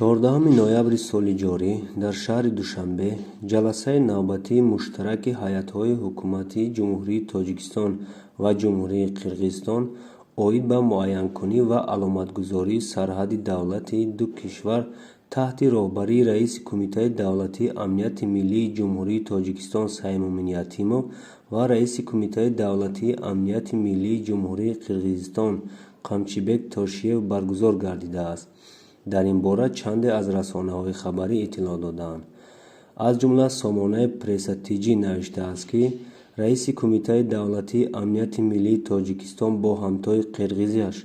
14 ноябри соли ҷорӣ дар шаҳри Душанбе ҷаласаи навбатии муштараки ҳайатҳои ҳукумати Ҷумҳурии Тоҷикистон ва Ҷумҳурии Қирғизистон оид ба муайянкунӣ ва аломатгузории сарҳади давлатии ду кишвар таҳти роҳбарии раиси Кумитаи давлатии амнияти миллии Ҷумҳурии Тоҷикистон Саймумин Ятимов ва раиси Кумитаи давлатии амнияти миллии Ҷумҳурии Қирғизистон Қамчибек Тошиев баргузор гардидааст. Дар ин бора чанде аз расонаҳои хабарӣ иттилоъ додаанд. Аз ҷумла сомонаи Пресса ТЖ навиштааст, ки раиси Кумитаи давлатии амнияти миллии Тоҷикистон бо ҳамтои қирғизиаш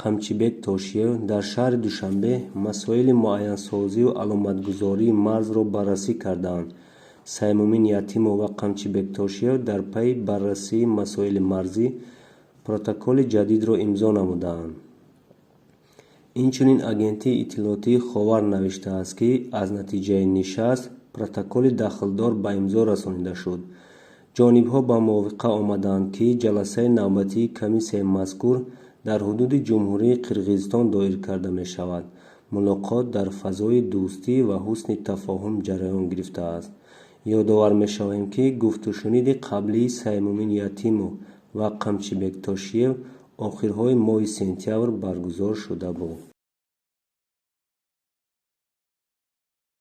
Қамчибек Тошиев дар шаҳри Душанбе масоили муайянсозию аломатгузории марзро баррасӣ кардаанд. Саймумин Ятимов ва Қамчибек Тошиев дар пайи баррасии масоили марзӣ протоколи ҷадидро имзо намудаанд. Инчунин агентии иттилоотии Ховар навиштааст, ки аз натиҷаи нишаст протоколи дахлдор ба имзо расонида шуд. Ҷонибҳо ба мувофиқа омаданд, ки ҷаласаи навбатии комиссияи мазкур дар ҳудуди Ҷумҳурии Қирғизистон доир карда мешавад. Мулоқот дар фазои дӯстӣ ва ҳусни тафоҳум ҷараён гирифтааст. Ёдовар мешавем, ки гуфтушуниди қаблии Саймумин Ятимов ва Қамчибек Тошиев охирҳои моҳи сентябр баргузор шуда буд.